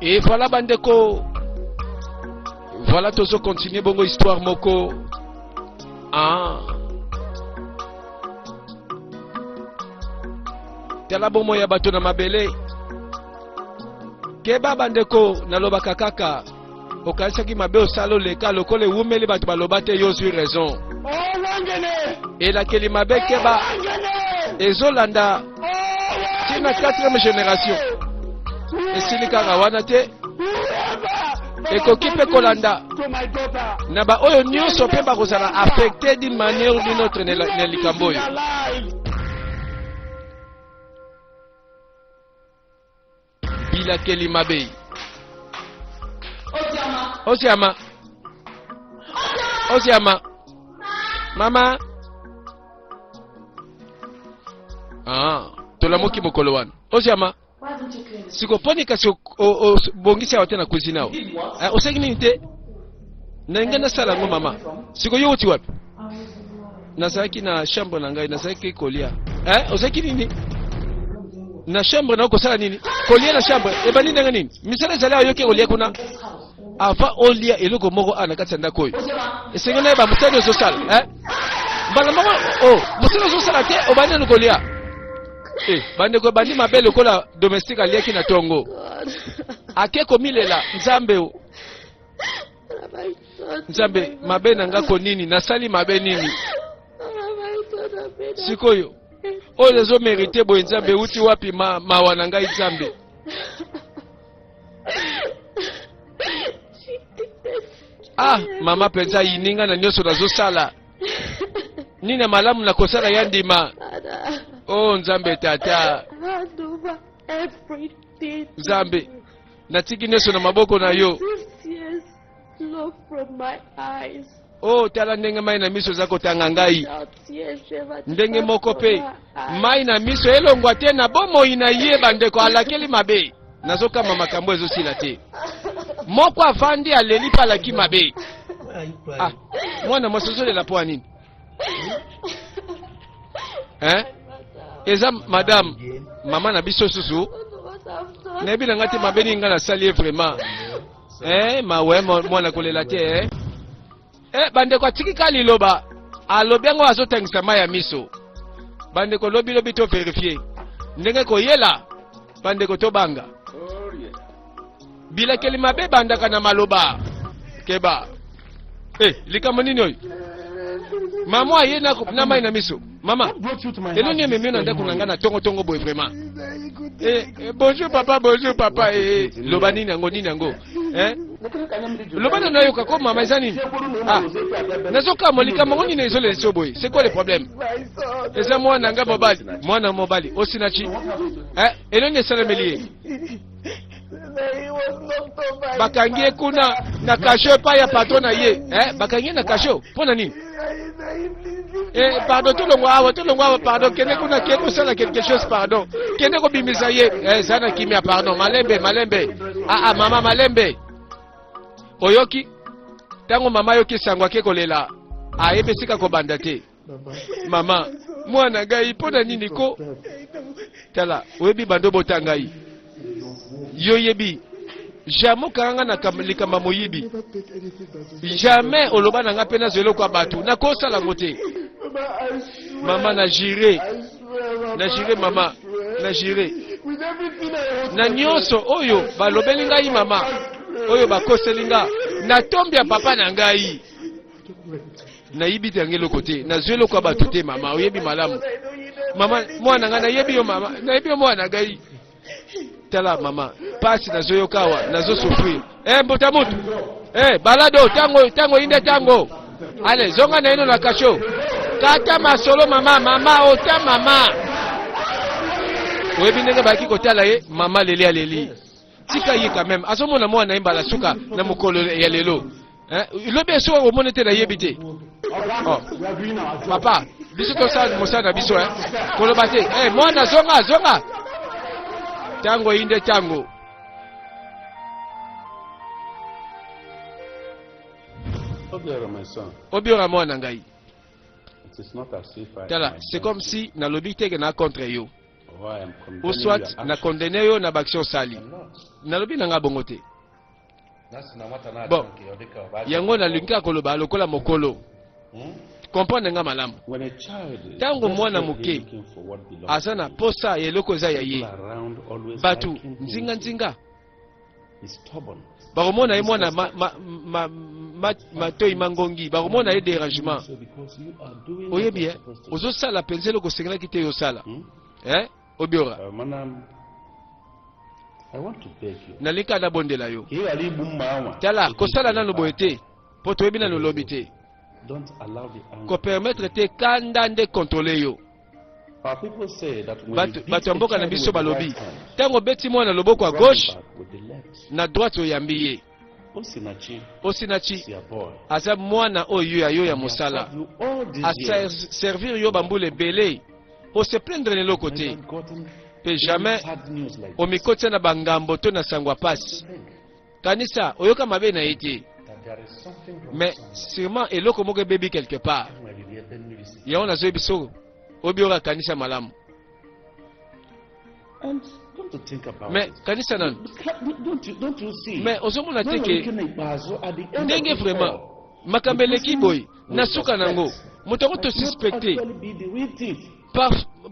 Et voilà bandeko, voilà tozo continuer bongo histoire moko. Ah. Tala bomoi ya bato na mabele. Keba bandeko, nalobaka kaka okanisaki mabe osala oleka lokola ewumeli bato baloba te yo ozwi raison. Elakeli mabe keba ezolanda ti na 4e génération esili kaka wana te ekoki mpe kolanda na baoyo nyonso mpe bakozala affecte d'une manière ou d'une autre na likambo oyo. Bilakeli mabe. Osiama. Osiama. Mama. Ah, tolamuki mokolo wana. Osiama. Siko poni kasi obongisi awa te na cuisine awa. Eh, osengi nini te? Nalingi nasala yango mama. Siko yo oti wapi? Nazalaki na chambre na ngai, nazalaki kolia. Eh, ozalaki nini? Na chambre na kosala nini? Kolia na chambre ebandi ndenge nini? Misala ezali awa yoki kolia kuna. Avant olia eloko moko awa na kati ya ndako oyo. Esengeli nayeba mosala ozosala, eh? Mbala moko oh, mosala ozosala te obandi nanu kolia. Eh, bandeko ebandi mabe lokola domestique aliaki na tongo. Ake komilela Nzambe o. Nzambe mabe na nga ko nini nasali mabe nini sikoyo oyo nazo merite boye Nzambe euti wapi ma, mawa na ngai Nzambe ah mama mpenza ayini nga na nyonso nazosala nini ya malamu nakosala ya ndima o oh, Nzambe tata Nzambe natiki nyonso na maboko na yo o oh, tala ndenge mai na miso eza kotanga ngai ndenge moko mpe mai na miso elongwa te na bomoi na ye bandeko alakeli mabe nazokama makambo ezosila te moko avandi aleli mpe alaki mabe ah, mwana mwasi ozolela mpo ya nini hein? eza madame mama na biso susu nayebi na ngai te mabe nini ngai nasali ye vraiment eh, mawe mwana kolela te eh? Eh, bandeko atiki ka liloba alobi yango azotangisa mai ya miso bandeko lobilobi to verifie ndenge koyela bandeko tobanga bilakeli mabe ebandaka na maloba keba eh, likambo nini oyo mama aye na, na mai na miso mama eloni ememi yo na ndako na ngai na tongotongo boye vraiment eh, eh, bonjour papa bonjour papa eh, eh. loba nini yango nini yango eh? loba na nayoka ko mama eza nini ah, nazokamwa likambo yango nini ezolelisa yo boye c'est quoi le problème eza mwana nga mobali mwana mobali osinachi eh, eloni esalemeli ye bakangi ye kuna na kasho epai ya patron na ye eh, bakangi ye na kasho mpo na nini eh, pardon tolongwa awa tolongwa awa pardon kende kuna kende kosala quelque chose pardon kende kobimisa ye eh, za na kimia pardon malembe malembe aa ah, mama malembe oyoki ntango mama ayoki sango ake kolela ayebi esika kobanda te Mama, mwana ngai mpo na nini ko? Tala, oyebi bando obota ngai. Yo yebi jamais okanga nga na likambo ya moyibi. Jamais oloba na nga mpe nazwa eloko ya bato. Nakosala yango te. Mama na jure. Na jure mama, na jure. Na nyonso oyo balobeli ngai mama, oyo bakoseli nga, na tombi ya papa na ngai. Nayibi te yango eloko te, nazwi eloko ya bato te mama, oyebi malamu. Mama, mwana ngai nayebi yo mama, nayebi yo mwana ngai. Tala mama, pasi nazoyoka awa, nazo souffrir. Eh mbuta mutu. Eh balado tango tango inde tango. Ale zonga na ino na kasho. Kata masolo mama, mama ota mama. Oyebi ndenge bayaki kotala ye, mama leli aleli. Tika ye quand même. Azomona mwana na ye mbala suka na mokolo ya lelo. Eh, lobi esuka komona te nayebi te. Oh. Papa, biso tosala mosala na biso eh. Koloba te. Eh, mwana zonga zonga. Tango inde tango. Obiora mwana ngai. Tala, c'est comme si nalobi te ke na contre yo. Ou soit na condamner yo na ba action osali. Nalobi na nga bongo te. Bon, yango nalingi kaka koloba lokola mokolo. Comprendre nga malamu. Ntango mwana moke aza na posa ya eloko eza ya ye, bato nzinganzinga bakomona ye mwana matoi mangongi, bakomona ye dérangement. Oyebi eh? Ozosala mpenza eloko osengelaki te yosala. Eh? Obiora. Nalingi kaka nabondela yo. Tala, kosala nano boye te, mpo toyebi nano lobi te. Kopermettre te kanda nde contrôle yo. Bato ya mboka na biso balobi, ntango obeti mwana loboko ya gauche, na droite oyambi ye. Osinachi aza mwana oyo ya yo ya mosala, aservir yo bambula ebele, ose plaindre na eloko te, mpe jamais omikotia na bangambo to na sango ya pasi. Kanisa oyoka mabe na ye te, mais sûrement eloko moko ebebi quelque part. Yango nazoyebi biso obi oyo kanisa malamu. Mais kanisa nanu, mais ozomona te ke ndenge vraiment makambo eleki boye na suka nango moto yango tosuspecte.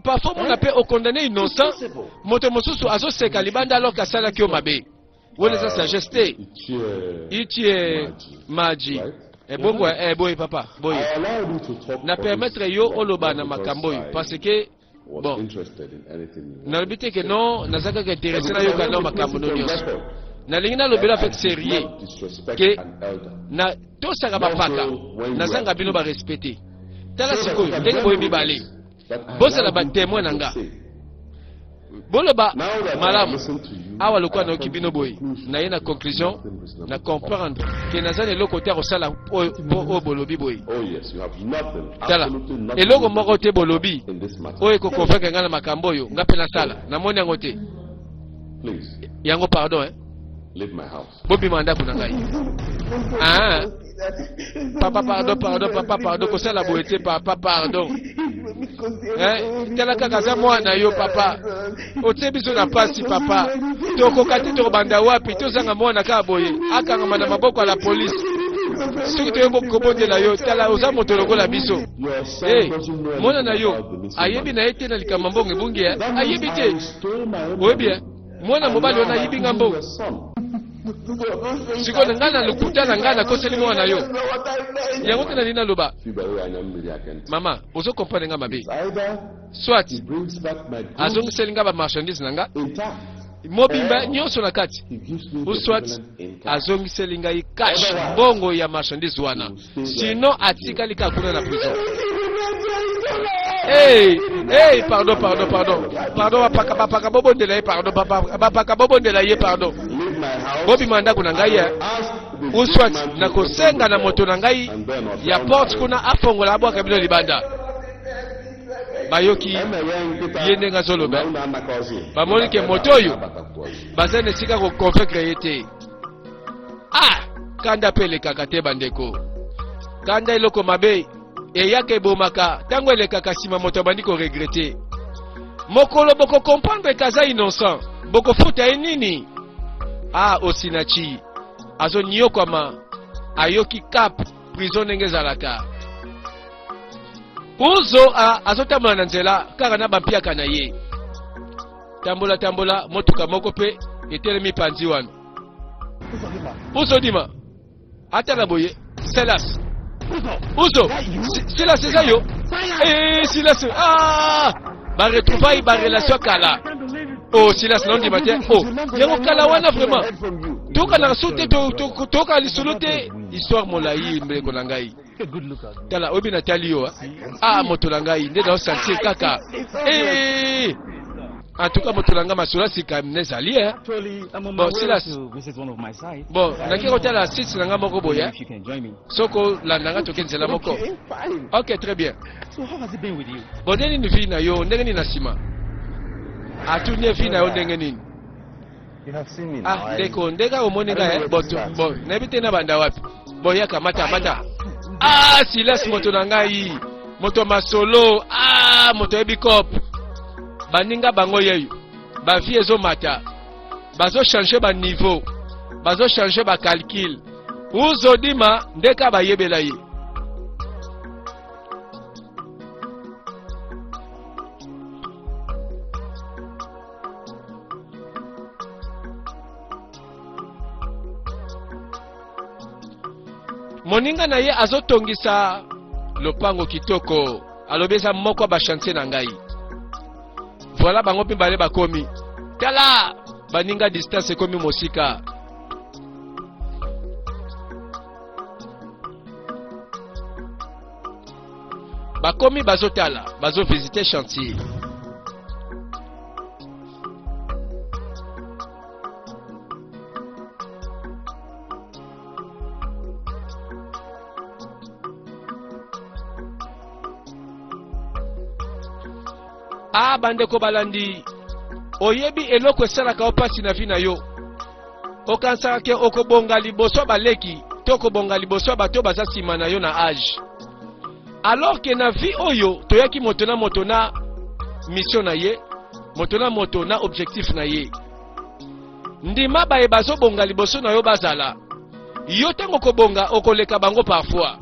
Parfois mona mpe okondane innocent, moto mosusu azoseka libanda alors asalaki yo mabe. Wana eza sagesse te. Itie Maji ebongo eh, boye papa, boye na permettre yo oloba na makambo oyo parce que bon, nalobi te ke non, naza kaka intéressé nayoka nao makambo no nyonso. Nalingi nalobela avec sérieux ke na tosaka bapaka, nazanga bino barespecte. Tala sikoyo ndenge boye mibale bozala batémoin na nga, boloba malamu. Awa lokola nayoki bino boye, naye na conclusion na comprendre ke naza na eloko te ya kosala oyo oyo bolobi boye. Tala, eloko moko te bolobi oyo ekoconvaincre ngai na makambo oyo nga mpe nasala, namoni yango te. Yango pardon, eh? Bobima ndako na ngai. Ah, papa, pardon, pardon, papa, pardon, kosala boye te, papa, pardon. Eh, tala kaka aza mwana yo, papa, otie biso na pasi, papa, tokoka te, tokobanda wapi? Tozanga mwana kaka boye akangama na maboko ya la polise. Soki toye kobondela yo, tala, oza moto lokola biso. Hey, mwana na yo ayebi na ye te na likambo mbongo ebungi, ayebi te. Oyebi, mwana mobali wana ayibi nga mbongo. Sikoyo na ngai na lokuta na ngai nakoseli mwana na yo yango te. Nalingi naloba, mama, ozo comprendre nga mabe. Soit azongiseli nga bamarchandise na nga mobimba nyonso na kati, ou soit azongiseli ngai cash mbongo ya marchandise wana, sinon atikali kaka kuna na prison. Hey, hey, pardon, pardon, pardon, pardon, bapaka, bapaka, bobondela ye, pardon, bapaka, bobondela ye, pardon. Bobima ndako na ngai, ou soit nakosenga na moto na ngai ya porte kuna afongola, abwaka bino libanda. Bayoki ye ndenge azoloba, bamoni ke moto oyo baza na esika koconvaincre ye te. Ah, kanda mpe elekaka te, bandeko. Kanda eloko mabe, eyaka ebomaka. Ntango elekaka, nsima moto abandi koregretter. Mokolo bokokomprendre ke aza innocent, bokofuta ye nini? Ah, Osinachi azoniokwama, ayoki cap prison ndenge ezalaka. Uzo azotambola na nzela kaka na bampiaka na ye, tambola tambola, motuka moko mpe etelemi panzi wana. Uzo dima atala boye, Silas! Uzo, Silas, eza yo? Eh, Silas! Ah, baretrouvaille, barelation kala. Oh, Silas, naondima te. Oh, yango kala wana vraiment tokanaka so te, tokaka lisolo te, histoire molai. Mbeleko na ngai, tala, oyebi natali yo. Ah, moto na ngai nde naosentir kaka. Eh, en tout cas, moto na ngai, masolo sika nezali. Eh, bon, Silas, bon, naki kotala site na ngai moko boye. Soki olanda nga, toke nzela moko. Ok, très bien. Bon, ndenge nini vie na yo? Ndenge nini na nsima? Atuni vie na yo ndenge nini? Ah, ndeko, ndenge omoni ngai, bon, bon, nayebi te na banda wapi. Bon, yaka, mata, mata. Ah, Silas, moto na ngai, moto masolo. Ah, moto ayebi cope. Baninga bango yeyo, bavie ezomata. Bazo changer ba niveau, bazo changer ba calcul. Uzodima nde ka bayebela ye. Moninga na ye azotongisa lopango kitoko, alobi eza moko ya bachantier na ngai. Voilà bango mibale bakomi. Tala baninga distance ekomi mosika. Bakomi bazotala, bazovisite chantier. Ah bandeko balandi, oyebi eloko esalaka yo mpasi na vi na yo? Okanisaka ke okobonga liboso ya baleki to okobonga liboso ya bato baza nsima na yo na age, alors ke na vie oyo toyaki moto na moto na mission na ye, moto na moto na objectif na ye. Ndima baye bazobonga liboso na yo bazala yo ntango okobonga okoleka bango parfois.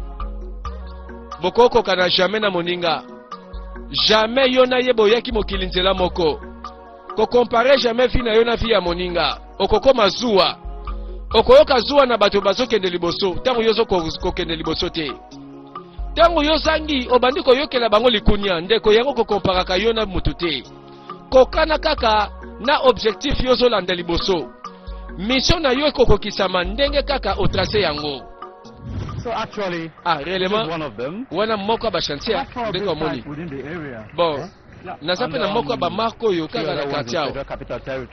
Bokokokana jamais na moninga, jamais yo na ye boyaki mokili nzela moko. Kokompare jamais vie na yo na vie ya moninga, okokoma zuwa, okoyoka zuwa na bato bazokende liboso ntango yo ozokokende liboso te. Ntango yo ozangi obandi koyokela bango likunia, ndeko yango kokomparaka yo na mutu te. Kokana kaka na objectif yo ozolanda liboso, mission na yo ekokokisama ndenge kaka otrace yango. So actually, Ah, réellement, this is one of them. Wana moko ya bachantier ndenge omoni. Bon, naza mpe na moko ya bamarke oyo kaka na quartier awa,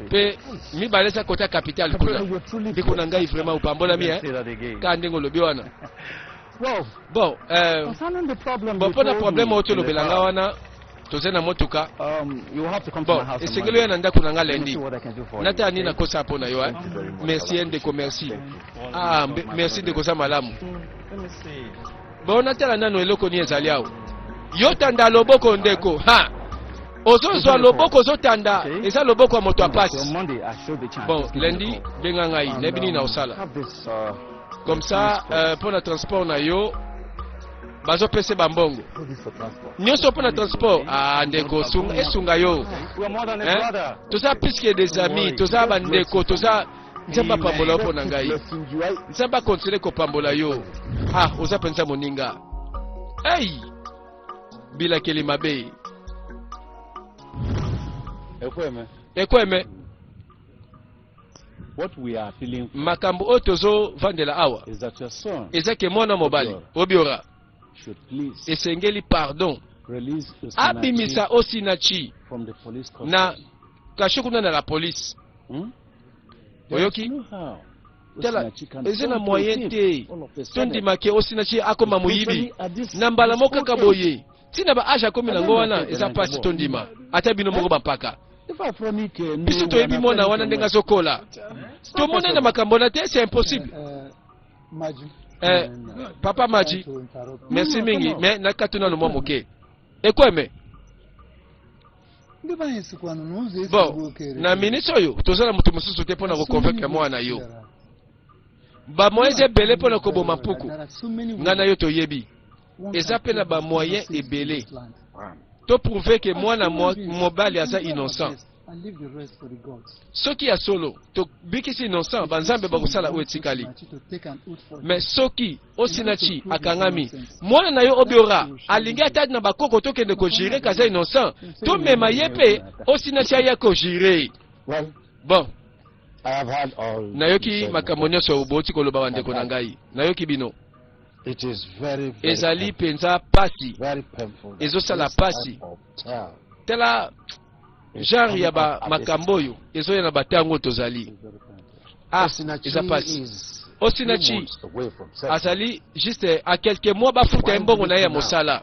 mpe mibale eza kota capitale kuna. Ndeko na ngai, vraiment opambolami eh? Kaka ndenge olobi wana. Bon, bon, mpo na problème oyo tolobela nga wana, toza na motuka. Bon, esengeli oya na ndako na nga lundi, natala nini nakosala mpo na yo. Merci ndeko, merci. Ah, merci ndeko, oza malamu. Bon, natala nano eloko nini ezali awa. Yo tanda loboko ndeko, ha ozozwa loboko ozotanda, eza loboko ya moto ya pasi. Bon, lundi benga ngai, nayebi nini na osala comme ça mpo na transport na yo. Bazopesa bambongo nyonso mpo na transport. Ah ndeko, sunga, esunga yo, hein? Toza plus que des amis, toza bandeko, toza. Nzambe apambola yo mpo na ngai, Nzambe akontinue kopambola yo. Ah, oza mpenza moninga. Ei, bilakeli mabe Ekweme. Makambo oyo tozovandela awa eza ke mwana mobali Obiora esengeli pardon abimisa Osinachi na kasho kuna na la police. Oyoki? Tala, eza na moyen te tondima ke Osinachi akoma moyibi na mbala moko kaka boye, ntina ba age akomi nango wana. Eza mpasi tondima, ata bino moko bampaka. Biso toyebi mwana wana ndenge azokola, tomona na makambo na te, c'est impossible. Papa Maji, merci mingi, mais nakati nano mwa moke. Ekweme, bon, na minute oyo toza na moto mosusu te mpo na koconvaincre mwana yo. Bamoyen eza ebele mpo na koboma mpuku. Ngai na yo toyebi eza mpe na bamoyen ebele toprouve ke mwana mobali aza innocent. Soki ya solo tobikisi innocent, banzambe bakosala oyo etikali. Mais soki Osinachi akangami, mwana na yo Obiora alingi ata na bakoko tokende kojure kaza innocent, tomema ye mpe Osinachi aya kojure. Bon, nayoki makambo nyonso bouti koloba, bandeko na ngai, nayoki bino. Ezali mpenza pasi, ezosala pasi. Tala genre ya makambo oyo ezoya na batango tozali. Ah, eza pasi. Osinachi azali juste à quelques mois bafuta ye mbongo na ye ya mosala.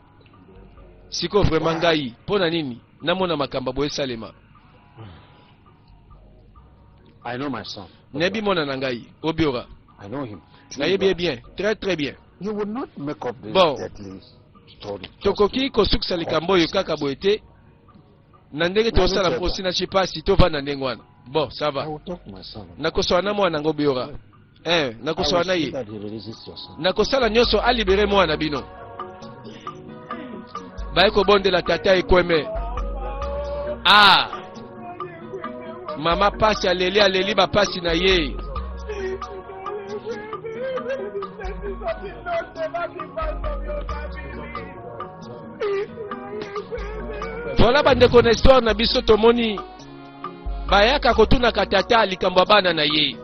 Sikoyo vraiment ngai mpo na nini namona makambo boye esalema? Nayebi mwana na ngai Obiora, nayebi ye bien, très très bien. Bon, tokoki kosukisa likambo oyo kaka boye te na ndenge tosala mpo Osinachi mpasi tovanda ndenge wana. Bon, ça va, nakoswana na mwana yango Biora. Eh, nakoswana na ye, nakosala nyonso alibere mwana bino. Baye kobondela tata Ekweme. Ah, mama pasi, aleli, aleli bapasi na ye. Voilà, bandeko, na histoire na biso tomoni bayaka kotunaka tata likambo ya bana na ye.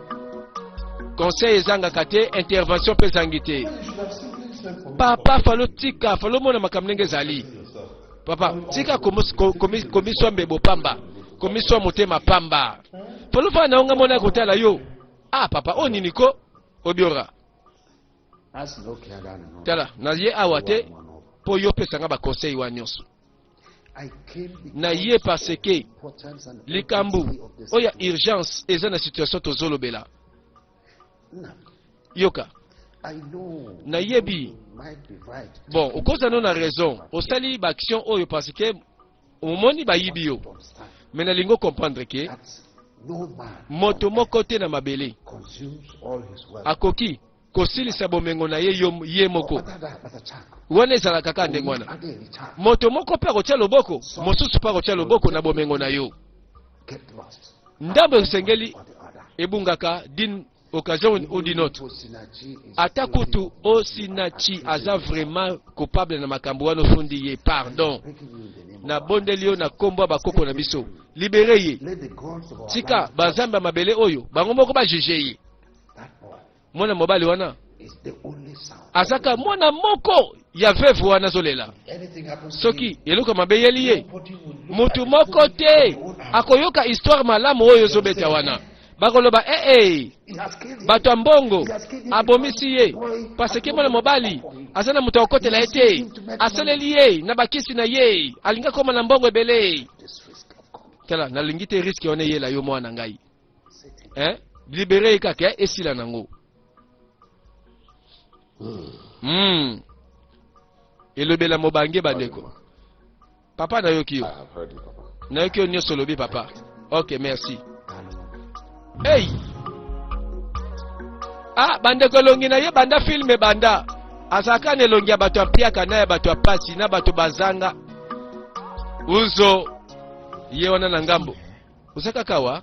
Conseil ezangaka te, intervention mpe ezangi te. Papa, falo tika, falo mona makambo ndenge ezali. Papa, tika komiswa mbebo pamba, komiswa motema pamba. Falo fana na yo, nga mona kotala yo. Ah papa, oyo nini ko Obiora? Tala, na ye awa te mpo yo opesanga baconseil wana nyonso. Na ye parce que likambo oyo ya urgence eza na situation tozolobela. Yoka, nayebi, bon, okoza no na raison, osali baaction oyo parce que omoni bayibi yo, mais nalingi ocomprendre ke moto moko te na mabele akoki kosilisa bomengo na ye yo, ye moko. Wana ezalaka kaka ndenge wana. Moto moko mpe akotia loboko, mosusu mpe akotia loboko na bomengo na yo. Ndambo esengeli ebungaka d'une occasion ou d'une autre. Ata kutu Osinachi aza vraiment coupable na makambo wana ofundi ye, pardon, nabondeli yo na nkombo ya bakoko na biso, libere ye. Tika banzambe ya mabele oyo bango moko bajuge ye. Mwana mobali wana azaka mwana moko ya veuve wana azolela. Soki eloko mabe eyeli ye, motu moko te akoyoka histoire malamu oyo ozobeta wana. Bakoloba ee, eh, bato ya mbongo abomisi ye parce que mwana mobali aza na moto akokotela ye te, asaleli ye na bakisi na ye, alingi akoma na mbongo ebele. Tala, nalingi te risque wana eyela yo, mwana ngai. Eh? Libere ye kaka, esila nango. Elobela mobange, bandeko. Papa, nayoki yo, nayoki yo nyonso olobi, papa. Ok, merci. Hey! Ah, bandeko, elongi na ye banda film banda azalaka na elongi ya bato ya mpiaka na ya bato ya pasi na bato bazanga uzo. Ye wana na ngambo oza kaka wa.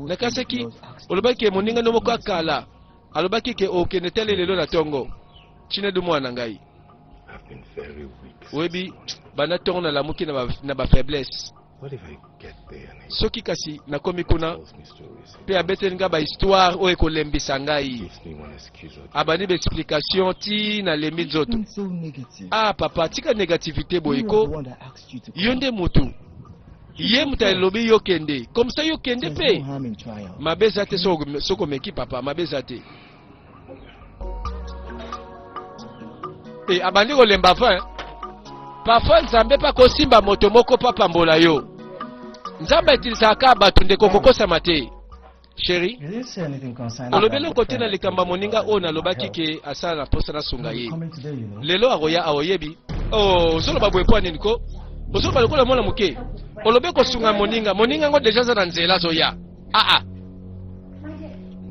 Nakasaki olobaki ke moninga no moko akala alobaki ke okende tele lelo na ntongo. Chinedu, mwana ngai, oyebi, banda ntongo nalamuki na bafaiblesse. Soki kasi nakomi kuna mpe abeteli ngai bahistoire oyo ekolembisa ngai, abandi baexplication ti nalembi nzoto. Ah papa, tika négativité boye ko. Yo nde motu, ye moto alobi yo kende, comme ça yo kende mpe. Mabe eza te soki omeki, papa, mabe eza te. E abandi kolemba fin. Parfois Nzambe mpe akosimba moto moko mpo apambola yo. Nzambe atilisaka bato, ndeko, kokosama te, chéri. Olobi eloko te na likambo ya moninga oyo nalobaki ke asala na mposa nasunga ye. Lelo akoya aoyebi. Oh, ozoloba boye mpo nini ko? Ozoloba lokola mwana moke. Olobi kosunga moninga, moninga yango deja aza na nzela azoya. Aa,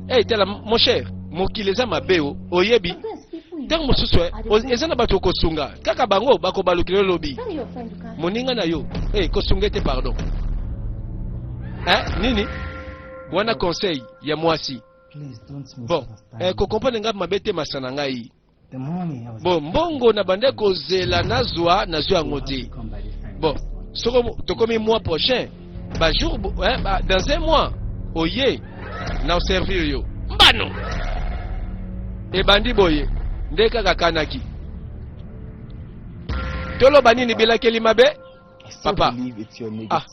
hey, tala mon cher, mokili eza mabe o. Oyebi, ntango mosusu eza na bato okosunga kaka bango bakobalukela. Olobi moninga na yo, hey, kosunga ete pardon. Eh, nini wana conseil ya mwasi? Bon, kocomprendre ngai mabe te, masa na ngai. Bon, mbongo na bande kozela nazwa, nazwa yango te. Bon, soko tokomi mois prochain, bajour, eh, ba, dans un mois oye na oservir yo mbano. Ebandi boye nde kaka kanaki. Toloba nini? Bilakeli mabe, papa. Ah,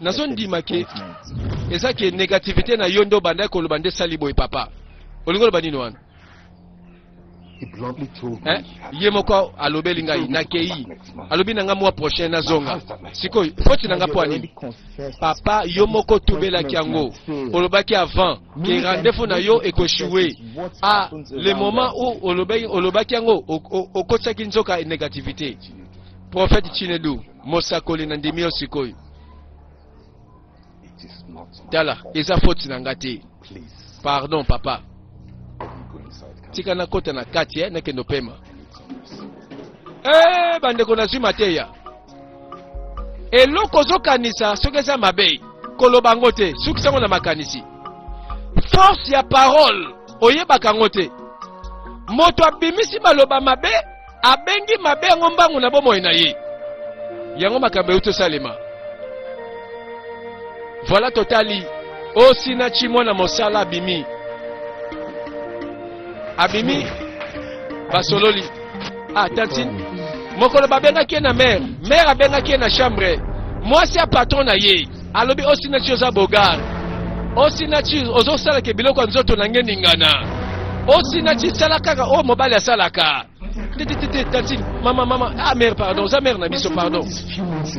nazondima ke eza ke négativité na yo nde obandaki koloba nde esali boye. Papa, olingi oloba nini wana? Eh? Ye moko alobeli ngai nakei, alobi na ngai mois prochain nazonga. Sikoyo foti na ngai mpo nini? Papa, yo moko tubelaki yango, olobaki avant ke rendez-vous na yo ekoéchouer. Ah, le moment où olobaki yango, okotisaki nzoka négativité. Prophète Chinedu, mosakoli, na ndimi yo sikoyo. Tala, eza faute na nga te. Pardon papa. Tika nakota na kati eh, nakende opema. Eh, bandeko nazwi mateya. Eloko ozokanisa soki eza mabe, koloba yango te, sukisa yango na makanisi. Force ya parole oyebaka yango te. Moto abimisi maloba mabe, abengi mabe yango mbangu na bomoi na ye. Yango makambo euti osalema. Voilà totali Osinachi mwana mosala abimi. Abimi basololi. Ah tantine mokolo babengaki ye na mare, mare abengaki ye na chambre. Mwasi ya patron na ye alobi Osinachi oza bogar. Osinachi ozosalaka biloko ya nzoto na nge ningana. Osinachi sala kaka oyo mobali asalaka. Te te te te tantine mama mama ah mère pardon oza mère na biso pardon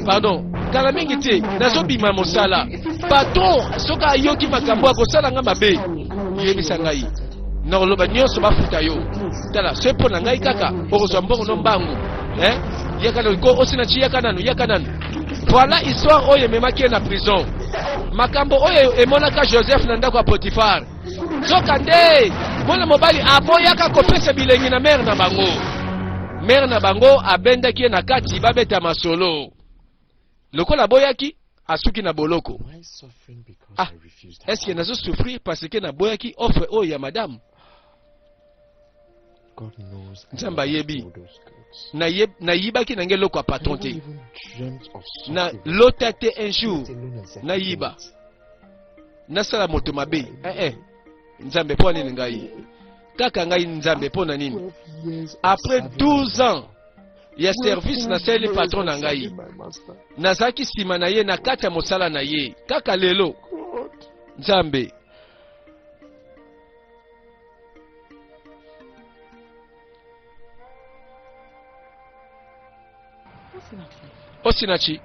pardon kala mingi te nazobima mosala patron soki ayoki makambo akosala nga mabe yebisa ngai nakoloba nyonso bafuta yo tala soki mpo na ngai kaka okozwa mbongo no mbangu eh? yaka nanu ko osina ci yaka nanu yaka nanu voilà histoire oyo ememaki ye na prison makambo oyo emonaka joseph na ndako ya potifar Nzokande, mwana mobali aboyaka kopesa bilengi na mere na bango. Mere na bango abendaki ye na kati babeta masolo. Lokola aboyaki, asuki na boloko. Ah, est-ce que nazo souffrir parce que naboyaki offre oyo ya madame? Nzambe ayebi. Nayibaki na ngai eloko ya patron te. Na lota te un jour nayiba. Nasala moto mabe. Eh eh. Nzambe mpo nini ngai? Kaka ngai Nzambe mpo na nini? Après 12 ans ya service nasaleli patron na ngai, nazalaki nsima na ye na kati ya mosala na ye, kaka lelo Nzambe Osinachi.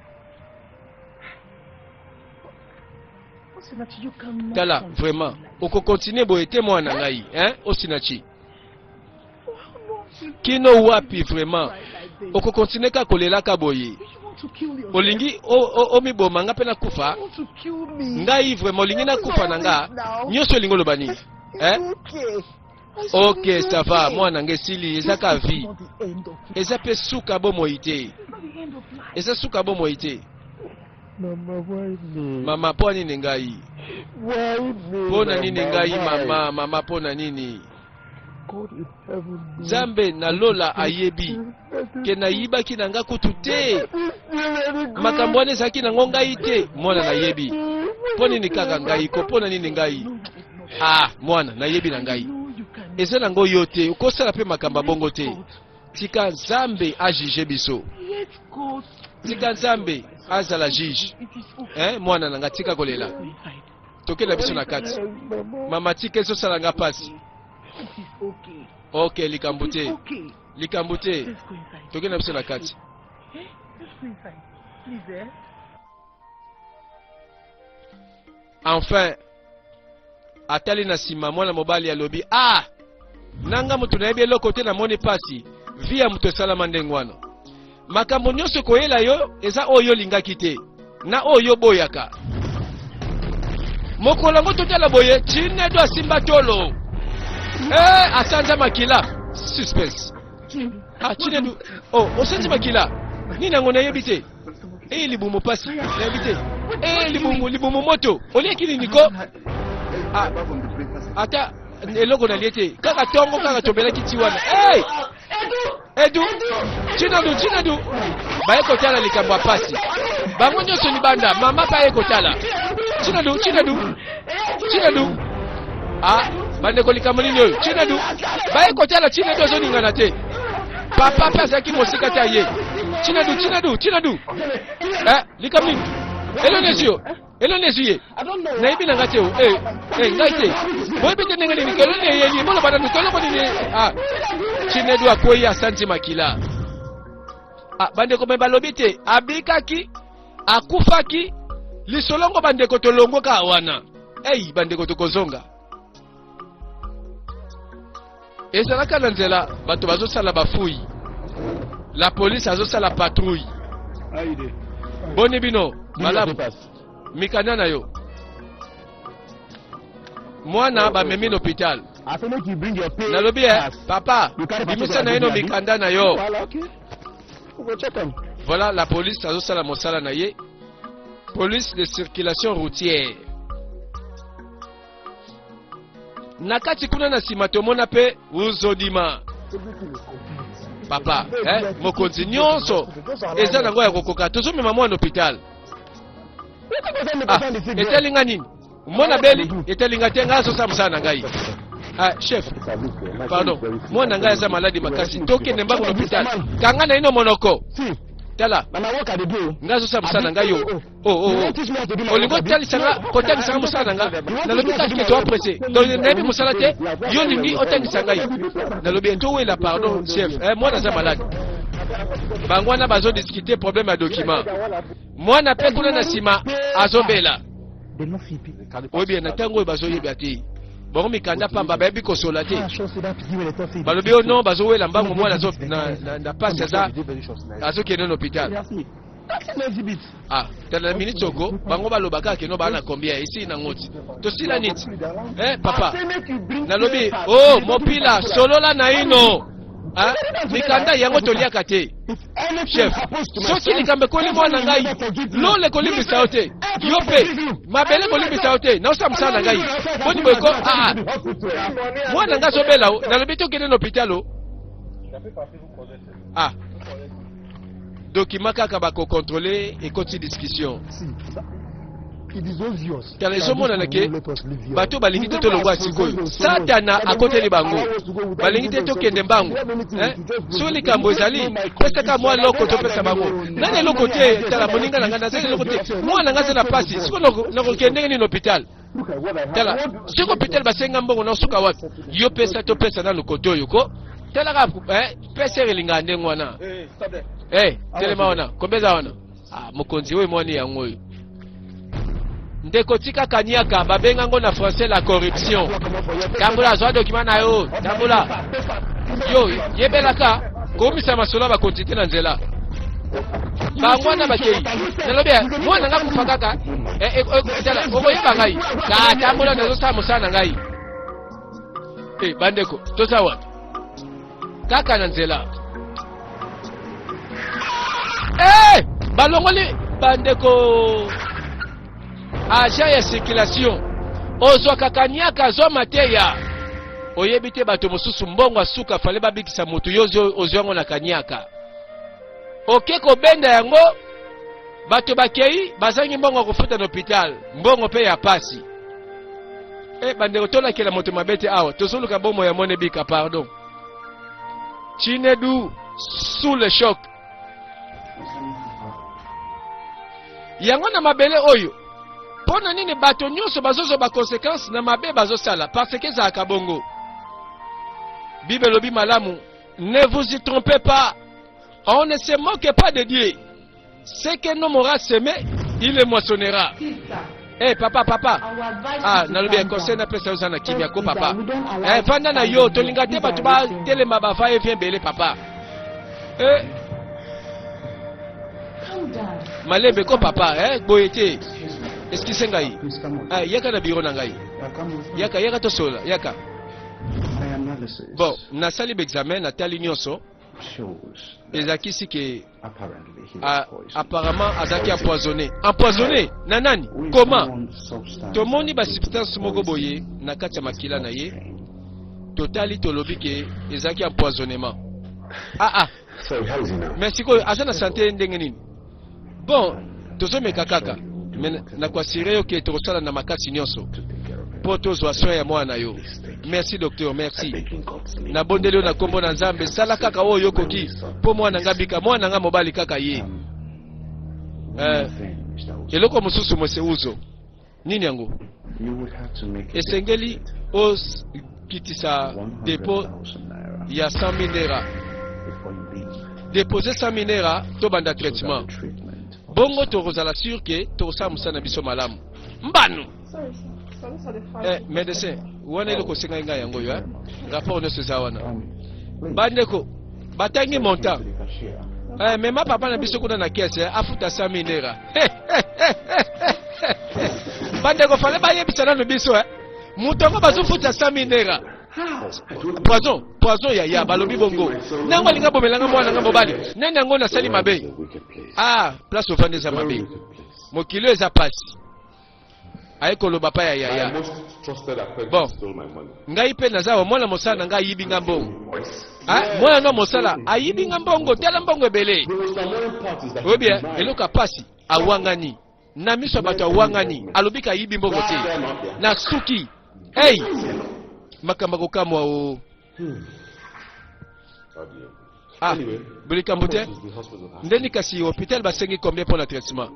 Tala vraiment oko continuer boye te mwana ngai hein Osinachi. Kino wapi vraiment oko continuer ka kolelaka boye olingi omiboma nga mpe nakufa ngai vraiment olingi nakufa na nga nyonso olingi oloba nini eh? Ok ça va mwana nga esili eza ka vie eza pe suka bomoi te eza suka bomoi te mama mpo nini ngai mpo na nini ngai mama mama mpo na nini nzambe na lola ayebi ke nayibaki na nga kutu te makambo wana ezalaki nango ngai te mwana nayebi mpo nini kaka ngai ko mpo na nini ngai ah mwana nayebi na ngai eza nango yo te okosala mpe makambo ya bongo te tika nzambe ajuge biso tika nzambe azala juge eh, mwana na nga tika kolela tokenda biso na kati mama tika ezosala nga mpasi ok likambo te likambo te tokenda biso na kati enfin atali na nsima mwana mobali alobi ah nanga moto nayebi eloko te namoni mpasi vi ya moto esalama ndenge wana makambo nyonso ekoyela yo eza oyo olingaki te na oyo oboyaka mokolo yango totala boye chinedo asimba tolo eh, asanza makila suspense ah, chinedu oh, osanzi makila nini yango nayebi te eh, libumu pasi nayebi te eh, libumu libumu moto oliaki nini ko ah, ata eloko nalie te kaka tongo kaka tomelaki ti wana hey! Edu, Chinadu, Chinadu. Baye kotala likambo ya pasi. Bango nyonso libanda, mama pe aye kotala. Chinadu, Chinadu. Chinadu. Ah, bandeko likambo nini oyo? Chinadu. Baye kotala Chinadu azoningana te. Papa pe azalaki mosika te aye. Chinadu, Chinadu, Chinadu. Eh, likambo nini? Eloni ezwi yo. Eloni ezwi ye. Nayebi na ngai te o. Eh, eh, ngai te. Boyebi te ndenge nini keloni eyeli. Boloba nanu keloko nini? Ah, Chinedu akwei asanzi makila. Ah, bandeko me balobi te abikaki akufaki lisolongo bandeko tolongwe kaka wana. Ei, bandeko tokozonga. Ezalaka na nzela bato bazosala bafouille. La police azosala patrouille. Boni bino malamu. Mikanda na yo. Mwana bamemi na hôpital. Nalobi eh, papa, bimisa na ye mikanda na yo. Voilà, la police azosala mosala na ye. Police de circulation routière. Na kati kuna na nsima tomona mpe Uzodima. Papa, eh, mokonzi nyonso eza nango ya kokoka, tozomema mwana hôpital. Ah, etali nga nini? Mwana beli etali nga te, ngai azosala mosala na ngai. Ah, chef, pardon, mwana ngai aza maladi makasi, tokende mbangu na hôpital. Kanga na ino monoko. Tala, ngai azosala mosala na ngai yo. Oh, oh, oh. Olingi otalisa nga, kotangisa nga mosala na nga. Nalobi kaka ke toa presse. Donc nayebi mosala te, yo olingi otangisa ngai. Nalobi towela pardon chef, eh, mwana aza malade. Bango wana bazo discuter problème ya document. Mwana pe kuna na nsima azobela. Oyebi na ntango oyo bazoyeba te. Bango mikanda pamba bayebi kosola te. Balobi oh non, bazowela mbango mwana azo na pasi aza azokende na hôpital. Ah, tala na minute soko bango baloba kaka keno baa na combien esili nango ti tosila niti eh, papa nalobi oh mopila solola naino ah, mikanda yango toliaka te chef soki likambo ekoli mwana ngai lola ekolimbisa yo te yo mpe mabele ekolimbisa yo te naosala mosala na ngai boni boye ko ah, ah. Mwana ngai azobela o nalobi tokende na hôpital o ah document kaka bakocontrôle ekoti discussion. Tala, ezomonana ke bato balingi te tolongwa sikoyo. Satana akoteli bango, balingi te tokende mbangu. Soki likambo ezali, pesaka mwa loko topesa bango. Nani eloko te? Tala, moninga na ngai, nazali eloko te, mwana ngai aza na pasi. Sikoyo nakokende ndenge nini hôpital? Tala, soki hôpital basenga mbongo, naosuka wapi? Yo pesa, topesa nanu kote oyo ko talaka pesa elingaka ndenge wana. Telema wana, kombe eza wana. Ah, mokonzi oyo mwani yango oyo. Ndeko, tika kaniaka, babenga ngo na français la corruption. Tambola, zwa document na yo, tambola. Yo yebelaka komisa masolo ya bakonti te na nzela. Bango wana bakei, nalobi mwana nga kufa kaka. Tala, okoyeba ngai ka tambola, nazosala mosala na ngai. Bandeko, toza wapi? Kaka na nzela. Balongoli bandeko agent ya circulation. Ozwaka kaniaka, azwa mateya. Oyebi te bato mosusu mbongo asuka fale babikisa motu, yo ozwa yango na kaniaka, oke kobenda yango, bato bakei bazangi mbongo ya kofuta na hôpital, mbongo mpe ya pasi. Bandeko, tolakela moto mabe te awa, tozoluka bomoi ya mwana ebika. Pardon. Chinedu sous le choc. Yango na mabele oyo, mpo na nini bato nyonso bazozwa baconséquence na mabe bazosala? Parce que ezalaka bongo. Bible elobi malamu: ne vous y trompez pas, on ne se moque pas de Dieu. Ce qu'un homme aura semé, il le moissonnera. Eh papa, papa, ah, nalobi conseil napesa yo, oza na kimia ko papa. Fanda na yo, tolinga te bato batelema bava evien ebele papa. Malembe ko papa, boye te. Excuse ngai. Ah, yaka na bureau na ngai. Yaka, yaka tosola, yaka. Bon, nasali baexamen, natali nyonso ezalaki ke apparemment azalaki empoisonné. Empoisonné na nani? Comment? Tomoni basubstance moko boye na kati ya makila na ye. Totali, tolobi ke ezalaki empoisonnement. Ah ah, mais sikoyo aza na santé ndenge nini? Bon, tozomeka kaka, mais nakoassurer yo ke tokosala na makasi nyonso mpo tozwa soin ya mwana na yo. Merci docteur, merci. Nabondeli yo na nkombo na Nzambe, sala kaka oyo okoki mpo mwana nga bika, mwana nga mobali kaka ye. Eloko mosusu, mose Uzo, nini yango? Esengeli okitisa dépôt ya 100 000 naira. Dépose 100 000 naira, tobanda traitement. Bongo tokozala sûr ke tokosala mosala na biso malamu. Mbanu médecin wana, eloko osengai ngai yango oyo. Rapport nyonso eza wana. Bandeko batangi montant. Mema papa na biso kuna na caisse, afuta 100 000 naira. Bandeko, fale bayebisa nano biso. Moto yango bazofuta 100 naira. Poison, poison yaya, balobi bongo. Nango alinga bomelanga mwana nga mobali. Nani yango nasali mabe? Ah, place ofandi eza mabe. Mokili eza pasi. Aye koloba pa ya yaya. Bon, ngai mpe naza wa mwana mosala na ngai ayibi nga mbongo. Ah, mwana no mosala ayibi nga mbongo, tala mbongo ebele. Oyebi eh, eloko ya pasi awangani na miso ya bato awangani, alobi ka ayibi mbongo te. Na suki. Hey! Makambo kokamwa o. Ah, likambo te. Ndeni kasi hôpital basengi combien pour le traitement?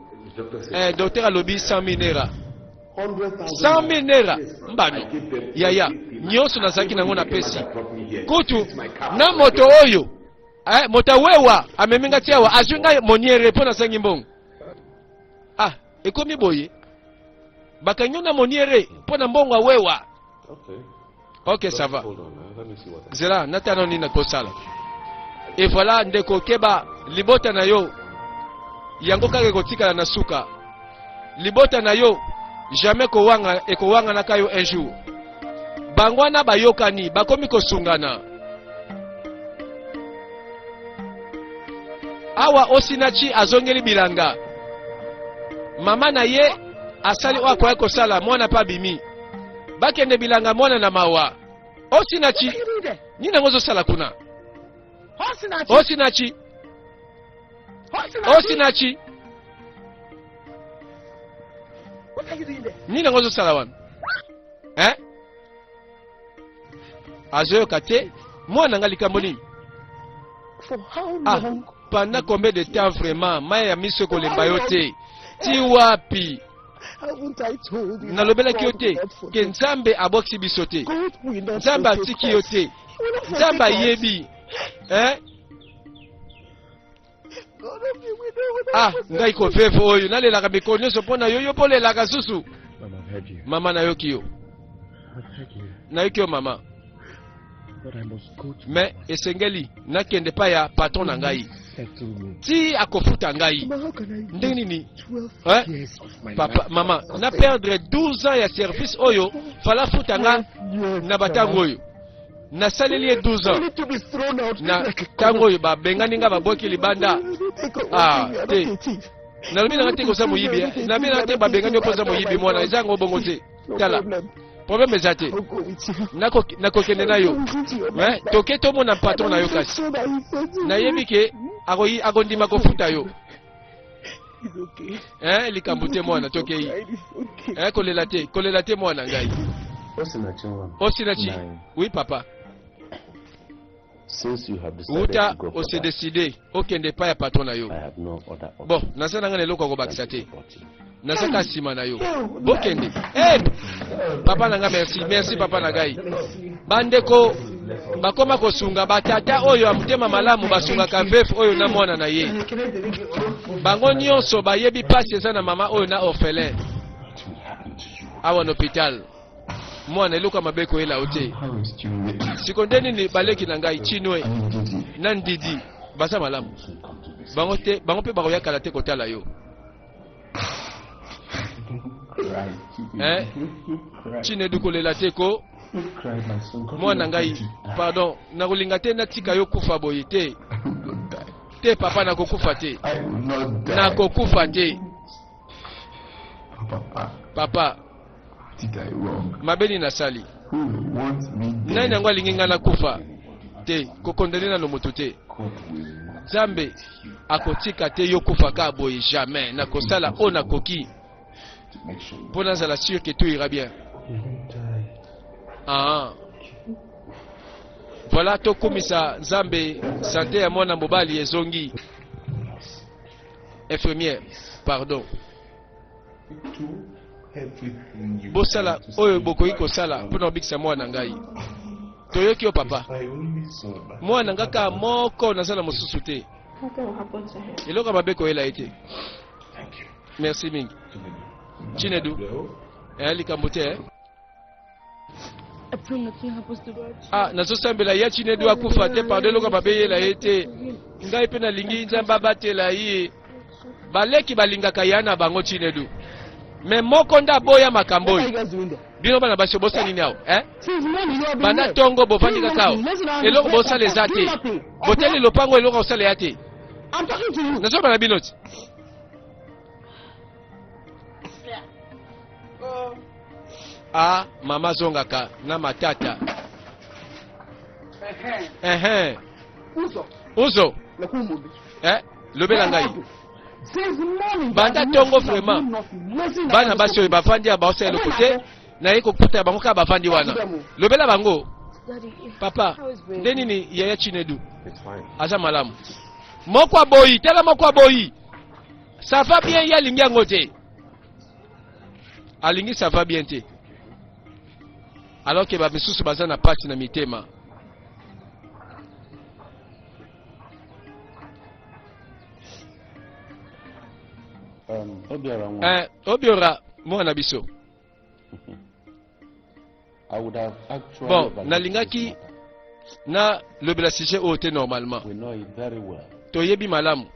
Eh, docteur alobi 100 000 naira. 100 000 naira mbano. Yaya, nyonso nazalaki nango napesi. Kutu na moto oyo eh, moto awewa amemi nga ti awa azwi ngai moniere mpo nasengi mbongo. Ah, ekomi boye. Bakangi yo na moniere mpo na mbongo awewa. Ok, ça va. Zela, natano nini nakosala. Et voilà, ndeko keba, libota na yo yango kaka ekotikala na suka. Libota na yo jamais kowanga ekowanganaka yo un jour. Bango wana bayokani, bakomi kosungana. Awa Osinachi azongeli bilanga. Mama na ye asali oyo akoya kosala, mwana mpe abimi. Bakende bilanga mwana na mawa. Osinachi, nini yango ozosala kuna? Osinachi, Osinachi, nini yango ozosala wana? Eh? Azoyoka te mwana nga likambo nini? Ah, pendant combien de temps vraiment maya ya miso ekolemba yo te ti wapi? Nalobelaki yo te ke Nzambe abwakisi biso te, Nzambe atiki yo te, Nzambe ayebi eh? Ah, ngai koveve oyo nalelaka mikolo nyonso mpo na yo, yo mpo olelaka susu. Mama, nayoki yo, nayoki yo mama, me esengeli nakende pa ya patron na ngai ti akofuta ngai. Ndenge nini eh? Papa, mama, na perdre 12 ans ya service oyo fala futa nga na batango oyo nasaleli ye 12 ans, na ntango oyo babengani nga babwaki libanda. Ah, te, nalobi nanga te koza moyibi, nalobi nanga te babengani yo mpo oza moyibi. Mwana, eza yango bongo te. Tala, problème eza te, nakokende na yo. Toke tomona patron na yo, kasi nayebi ke akondima kofuta yo. Eh, likambo te mwana, tokei. Eh, kolela te, kolela te mwana ngai. Osinachi, oui papa. Uta ose décide okende epai ya patron na yo. Bon, naza nanga na eloko ya kobakisa te, naza kaka nsima na yo. Bokende. Hey, papa na nga, merci, merci papa na ngai. Bandeko bakoma kosunga batata oyo ya motema malamu, basungaka veuf oyo na mwana na ye. Bango nyonso bayebi mpasi eza na mama oyo na orphelin awa na hôpital. Mwana, eloko ya mabe koyela yo te. Siko nde nini? Baleki na ngai Chinwe na Ndidi baza malamu, bango te, bango mpe bakoyakala te kotala yo. Eh? Chinedu, kolela te ko mwana ngai, pardon, nakolinga te natika yo kufa boye te. Te papa, nakokufa te, nakokufa te papa. Mabe nini nasali? Nani yango alingi ngai nakufa? Te, kokondane nano moto te. Nzambe akotika te yo kufa kaka boye, jamais. Nakosala oyo nakoki mpo nazala sûr que tout ira bien. Ah. Voilà, tokumisa Nzambe, santé ya mwana mobali ezongi. Infirmière, pardon, bosala oyo bokoki kosala mpona kobikisa mwana ngai. Toyoki yo papa. Mwana nga kaka moko, naza na mosusu te. Eloko ya mabe koyela ye te. Merci mingi Chinedu. Eh, likambo te eh? Ah, nazosambela ya Chinedu akufa te, pardon, eloko mabe yela ye te. Ngai mpe nalingi Nzambe abatela ye. Baleki balingaka ya na bango Chinedu, me moko nde aboya makambo oyo. Bino bana basi bosala nini awa eh? Banda ntongo bovandi kaka awa, eloko bosala eza te. Botali lopango, eloko kosala ya te. Nazoloba na bino ti. A mama azongaka na matata. Ehe. Uzo. Eh, lobela ngai. Banda ntongo vraiment bana basi oyo bavandi ya baosala eloko te, naye kokuta bango kaka bavandi wana. Lobela bango. Papa, nde nini yaya Chinedu? Aza malamu. Moko aboyi, tala moko aboyi. Ça va bien, ye alingi yango te. Alingi ça va bien te. Alors que ba misusu baza na pasi na mitema. Obiora nwa. Obiora mwana biso. I would have actually Bon, overlooked nalingaki this matter. na lobela sujet oyo te normalement. We know it very well Toyebi malamu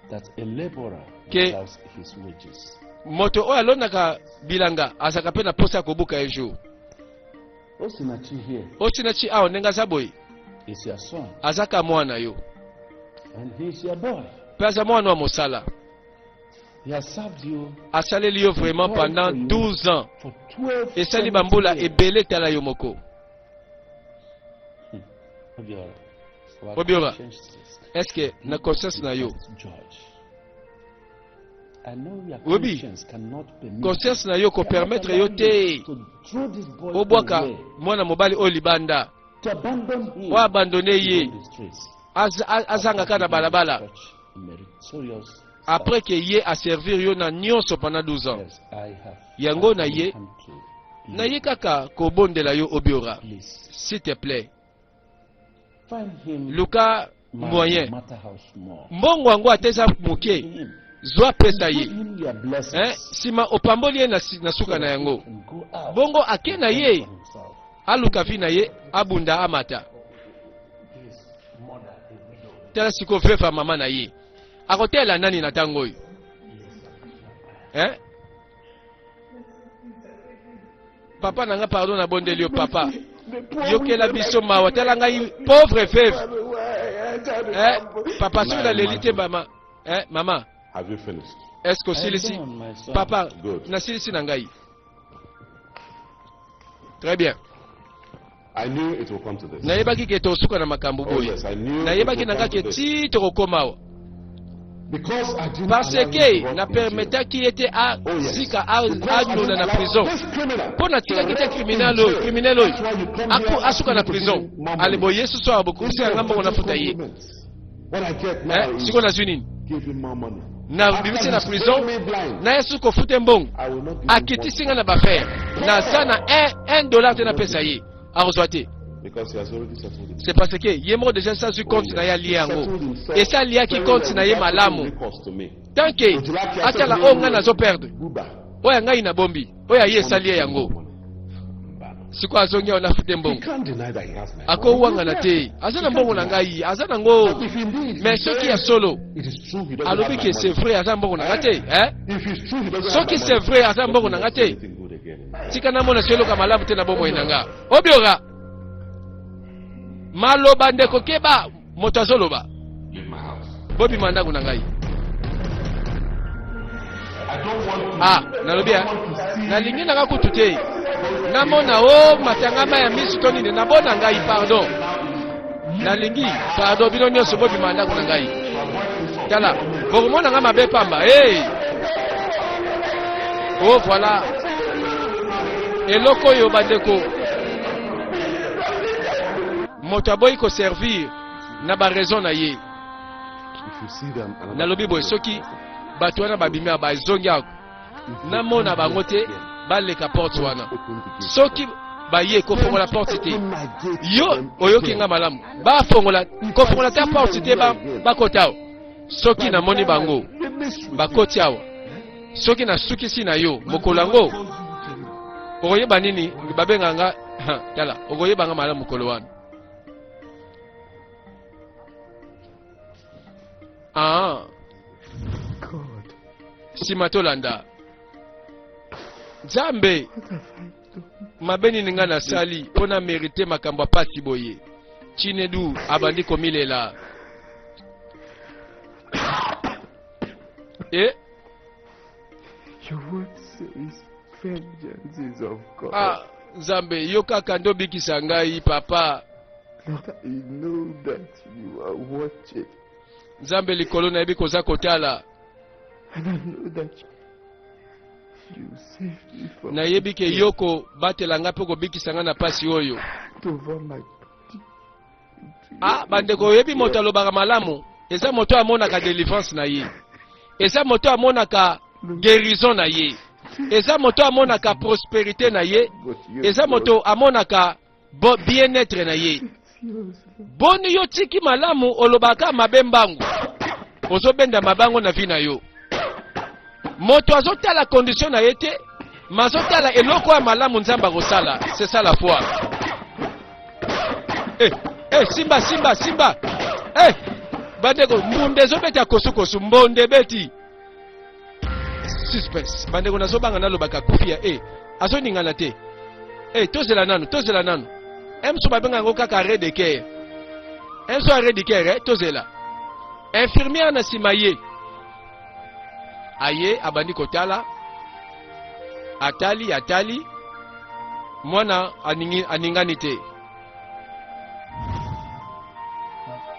that a laborer deserves his wages. Moto oyo alonaka bilanga azalaka mpe na posa ya kobuka un jour. Osinachi here Osinachi awa ndenge aza boye is your son azaka mwana yo and he is your boy. Mpe aza mwana wa mosala. He has served you Asaleli yo vraiment pendant 12 ans, for 12 esali bambula years. ebele. Tala yo moko. Obiora, our Obiora. conscience is Est ce que na conscience na yo, best judge. I know your Obi, conscience cannot permit conscience na yo kopermettre yo te to throw this boy obwaka away, mwana mobali oyo libanda, to abandon him oyo abandonne ye on the streets. Azanga kaka na balabala Such a meritorious après que ye aservir yo na nyonso pendant 12 ans. Yes, I have Yango na ye come to you. na ye kaka kobondela yo, Obiora, Please s'il te plaît, find him luka money, moyen. no matter how small. Mbongo yango ata eza moke, Give him. zwa, pesa ye. Give him your blessings. Eh, nsima opamboli ye na, na suka na yango. Can go out Bongo ake na and ye for himself. Aluka vie na ye, abunda, amata. Tala sikoyo veuve ya mama na ye akotela nani na ntango oyo, eh? Papa na nga, pardon, nabondeli yo papa, yokela biso mawa. Tala ngai pauvre veuve, eh? Papa, soki naleli te mama, eh? Mama. Have you finished? Est ce que osilisi? I done, my son. Papa. Good. Nasilisi na ngai, très bien. I knew it will come to this. Nayebaki ke tosuka na makambo Oh, boye. yes, I knew Nayebaki it na will nga come ke to this. ti tokokoma awa. Because I didn't Parce allow him que to rot na in jail. permetaki ye te Oh, yes. azika, Because I anuna didn't na allow prison, this criminal mpo natikaki te to rot criminel in oyo, jail. criminel oyo That's why you come aku here asuka na asking me to give prison. him more Ale money. boye susu awa bokomisa yanga mbongo nafuta ye. Compliments. What I get Eh, now is sikoyo nazwi nini? give him more money. Nabimisi na After he's prison, thrown me blind, na ye susu kofuta mbongo. I will not give him Akitisi nga na bafere, naza na 1 dollar te napesa ye, akozwa te. Because he has already settled it. C'est parce que ye moko déjà azwi compte na ye, alie yango, esi aliaki compte na ye malamu. Tant que atala oyo ngai nazoperdre, oyo ya ngai nabombi, oyo aye esali ye yango, sikoyo azongi awa nafute mbongo. Akowangana te, aza na mbongo na ngai, aza nango. Mais soki ya solo alobi ke c'est vrai, aza mbongo na ngai te, eh? Soki c'est vrai aza mbongo na ngai te, tika namona so eloko ya malamu te na bomoi na nga. Obiora, maloba ndeko, keba moto azoloba. Bobima ndako na ngai. Ah, nalobi eh, nalingi nanga kutu te namona o matangama ya misu to nini nabona ngai. Pardon, nalingi pardon, bino nyonso bobima ndako na ngai. Tala, bokomona nga mabe pamba. Hey! Oh, voilà eloko oyo bandeko, moto aboyi koservir na baraison na ye. Nalobi boye, soki bato wana babimi awa, bazongi awa, namona bango te baleka porte wana. Soki baye kofongola porte te, yo oyoki nga malamu, bafongola kofongola ta porte te, bakota awa. Soki namoni bango bakoti awa, soki nasukisi na yo mokolo yango, okoyeba nini babenga nga. Tala, okoyeba nga malamu mokolo wana. Ah, nsima tolanda Nzambe. Mabe nini ngai nasali mpo na merite makambo ya pasi boye? Chinedu abandi komilela. E Your word says vengeance is of God. Ah, Nzambe, yo kaka nde obikisa ngai papa. Lord, I know that you are watching. Nzambe likolo nayebi koza kotala. And I know that you saved me from Nayebi ke yo kobatela ngai mpe kobikisa ngai na pasi oyo. hand over my body. Ah, bandeko, oyebi moto alobaka malamu eza moto amonaka délivrance na ye, eza moto amonaka guérison na ye, eza moto amonaka prospérité na ye, But you eza moto amonaka bien-être na ye. Boni yo tiki malamu olobaka mabe mbangu, ozobenda mabango na vie na yo. Moto azotala condition na ye te, ma azotala eloko ya malamu Nzambe akosala. C'est ça la foi. Eh, eh, simba simba simba. Eh, bandeko, mbunda ezobeta kosukosu, mbonda ebeti. Suspense. Bandeko, nazobanga nalobaka kufi ya e azoningana te. E tozela nanu, tozela nanu. Mosusu babenga yango kaka arrêt de cœur. Mosusu arrêt de cœur, eh, tozela. Infirmière na nsima ye aye abandi kotala, atali atali mwana aningi, aningani te.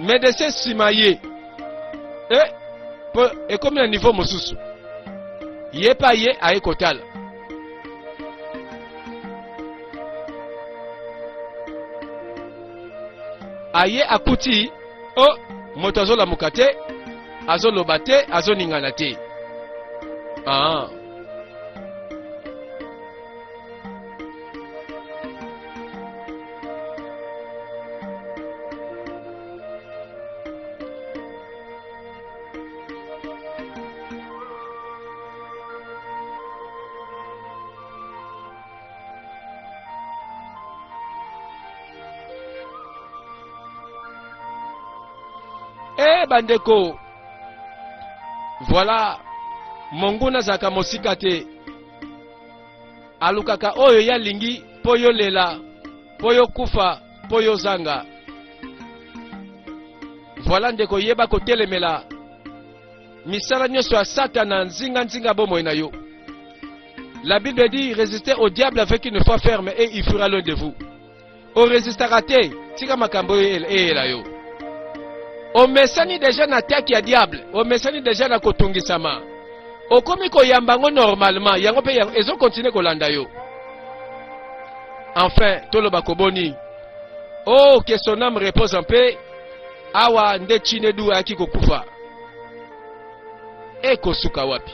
Médecin nsima ye e po ekomi na niveau mosusu, ye mpe aye aye kotala. Aye akuti o moto azolamuka te, azoloba te, azoningana te. Ah. Eh bandeko, voilà, monguna azalaka mosika te, alukaka oyo ye alingi mpo yo lela, mpo yo kufa, mpo yo zanga. Voilà ndeko, yeba kotelemela misala nyonso ya Satana nzinga-nzinga bomoi na yo. La Bible dit: résistez au diable avec une foi ferme et il fuira loin de vous. Oresistaka te, tika makambo oyo eyela yo. Omesani deja na attaque ya diable, omesani deja na kotungisama, okomi koyamba yango normalement, yango mpe ezokontinue kolanda yo. Enfin toloba koboni, oh, que son âme repose en paix. Awa nde Chinedu ayaki kokufa. Ekosuka wapi?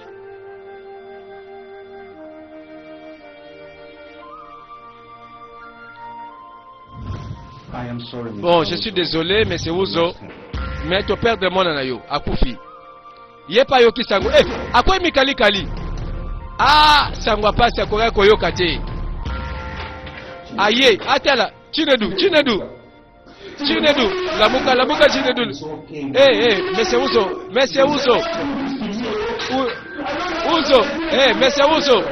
I am sorry, Mr. Bon, je suis Uzo. désolé, mais c'est Uzo. Mais to perdre mwana na yo, akufi. Ye pa yoki sango. Eh, akoyi mikalikali. Ah, sango apasi akoki koyoka te. Aye, atala, Chinedu, Chinedu. Chinedu, lamuka, lamuka Chinedu. Eh, eh, monsieur Uzo, monsieur Uzo. Uzo, eh, monsieur Uzo.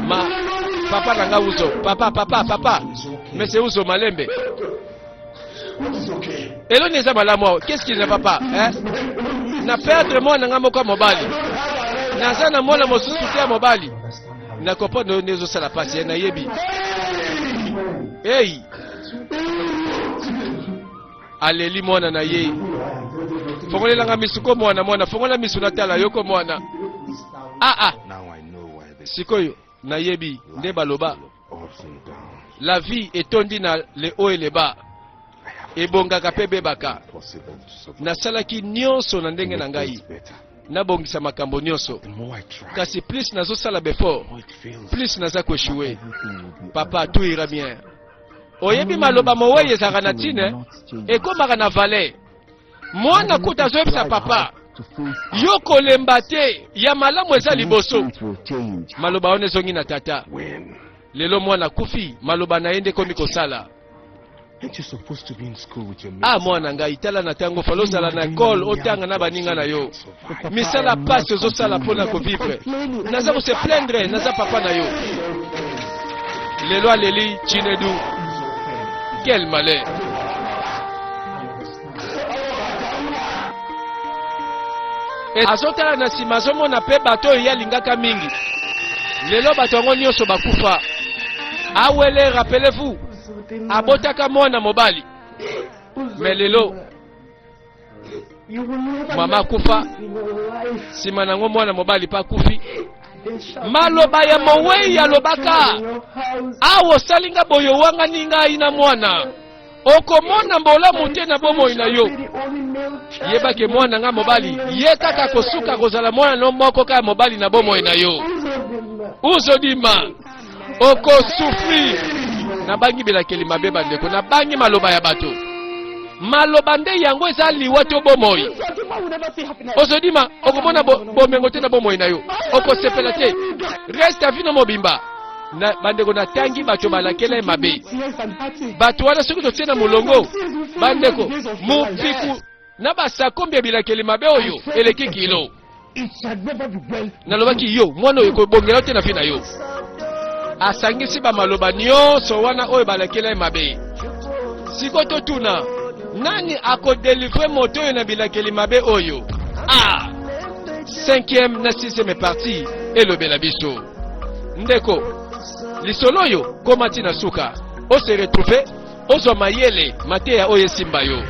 Ma, papa nanga Uzo, papa, papa, papa. Monsieur Uzo malembe. Eloni eza malamu awa. Qu'est-ce qui ne va pas, hein? Na perdre mwana nga moko ya mobali. Naza na mwana mosusu te ya mobali. Na comprendre nde ezosala pasi, eh, nayebi. Hey! Aleli mwana na ye. Fongolelanga misu ko mwana, mwana, fongola misu natala yo ko mwana. Ah ah, Now I know why they sikoyo nayebi nde baloba full of ups and downs. La vie etondi na le haut et le bas. Ebongaka mpe ebebaka. Possible to survive. Nasalaki nyonso na ndenge na Make ngai things better. nabongisa makambo nyonso. The more I try, Kasi plus nazosala befort, the more it fails. plus naza koéchouer. Everything will be Papa, tout ira bien. Oyebi maloba mowei ezalaka na ntina, ekomaka na valeur. Mwana kuta azoyebisa papa, yo kolemba te, ya malamu eza liboso. Maloba wana ezongi na tata. When? Lelo mwana akufi, maloba na ye nde ekomi kosala. Ain't you supposed to be in school with your Ah mates? mwana ngai, tala na ntango falo ozala na ekole, otanga na baninga na yo. Misala pasi ozosala mpona kovivre. Naza kose plaindre, naza papa na yo. Lelo aleli Chinedu. Quel malheur! Azotala na nsima, azomona mpe bato oyo ye alingaka mingi. Lelo bato yango nyonso bakufa. Awele, rappelez-vous, abotaka mwana mobali, mais lelo mama akufa, nsima na yango mwana mobali mpe akufi. Maloba ya mowei alobaka awa: osali nga boye, owangani ngai na mwana, okomona bolamu te na bomoi na yo. Yebake mwana nga mobali ye kaka kosuka kozala mwana no moko kaka mobali na bomoi na yo. Uzodima okosouffrir. Nabangi bilakeli mabe, bandeko, nabangi maloba ya bato. Maloba nde yango eza liwa to bomoi. Ozodima okomona bomengo te na bomoi na yo, okosepela te reste ya vie na mobimba. Na bandeko, natangi bato balakela ye mabe. Bato wana soki totie na molongo, bandeko, mopiku na basakombi ya bilakeli mabe oyo eleki kilo. Nalobaki yo, mwana oyo ekobongela te na vie na yo. Asangisi bamaloba nyonso wana oyo balakela ye mabe. Sikoyo totuna, nani akodélivrer moto oyo na bilakeli mabe oyo? Ah, cinquième na sixième partie elobela biso. Ndeko, lisolo oyo koma ntina suka, ose retrouve, ozwa mayele, mateya oyo esimba yo.